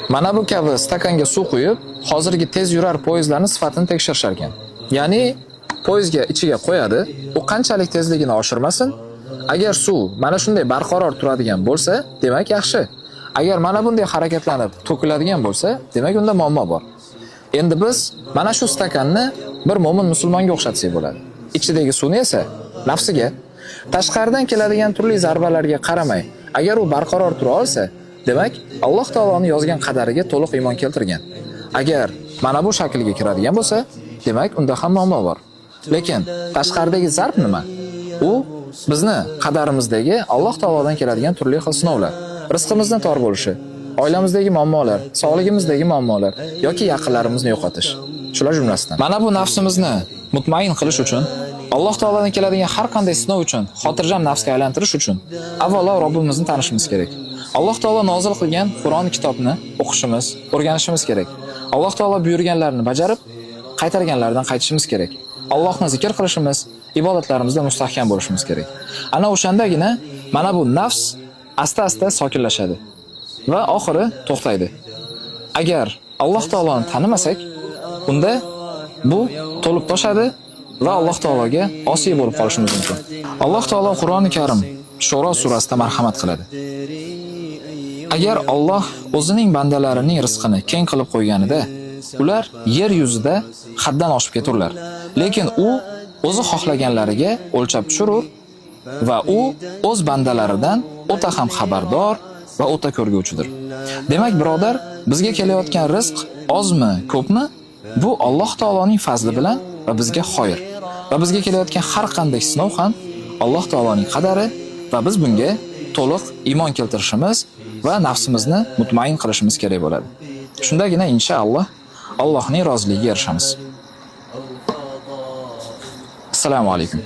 Mana bu kabi stakanga suv quyib, hozirgi tez yurar poyezdlarning sifatini tekshirishar ekan. Ya'ni poyezdga ichiga qo'yadi, u qanchalik tezligini oshirmasin, agar suv mana shunday barqaror turadigan bo'lsa, demak yaxshi. Agar mana bunday harakatlanib to'kiladigan bo'lsa, demak unda muammo bor. Endi biz mana shu stakanni bir mo'min musulmonga o'xshatsak bo'ladi. Ichidagi suvni esa nafsiga. Tashqaridan keladigan turli zarbalarga qaramay, agar u barqaror tura olsa, demak Alloh taoloning yozgan qadariga to'liq iymon keltirgan. Agar mana bu shaklga kiradigan bo'lsa, demak unda ham muammo bor. Lekin tashqaridagi zarb nima? U bizni qadarimizdagi Alloh taolodan keladigan turli xil sinovlar, rizqimizni tor bo'lishi, oilamizdagi muammolar, sog'ligimizdagi muammolar yoki yaqinlarimizni yo'qotish. Shular jumlasidan. Mana bu nafsimizni mutmain qilish uchun, Alloh taolodan keladigan har qanday sinov uchun xotirjam nafsga aylantirish uchun avvalo Robbimizni tanishimiz kerak. Alloh taolo nozil qilgan Qur'on kitobni o'qishimiz, o'rganishimiz kerak. Alloh taolo buyurganlarini bajarib, qaytarganlaridan qaytishimiz kerak. Allohni zikr qilishimiz, ibodatlarimizda mustahkam bo'lishimiz kerak. Ana o'shandagina mana bu nafs asta-asta sokinlashadi va oxiri to'xtaydi. Agar Alloh taoloni tanimasak, unda bu to'lib toshadi va Alloh taologa osiy bo'lib qolishimiz mumkin. Alloh taolo Qur'oni Karim Shuro surasida marhamat qiladi. Agar Alloh o'zining bandalarining rizqini keng qilib qo'yganida, ular yer yuzida haddan oshib keturlar. Lekin u o'zi xohlaganlariga o'lchab tushirur va u o'z bandalaridan o'ta ham xabardor va o'ta ko'rguvchidir. Demak, birodar, bizga kelayotgan rizq ozmi, ko'pmi? Bu Alloh taoloning fazli bilan va bizga xoyir. Va bizga kelayotgan har qanday sinov ham Alloh taoloning qadari va biz bunga to'liq iymon keltirishimiz va nafsimizni mutmain qilishimiz kerak bo'ladi. Shundagina inshaalloh Allohning roziligiga erishamiz. Assalomu alaykum.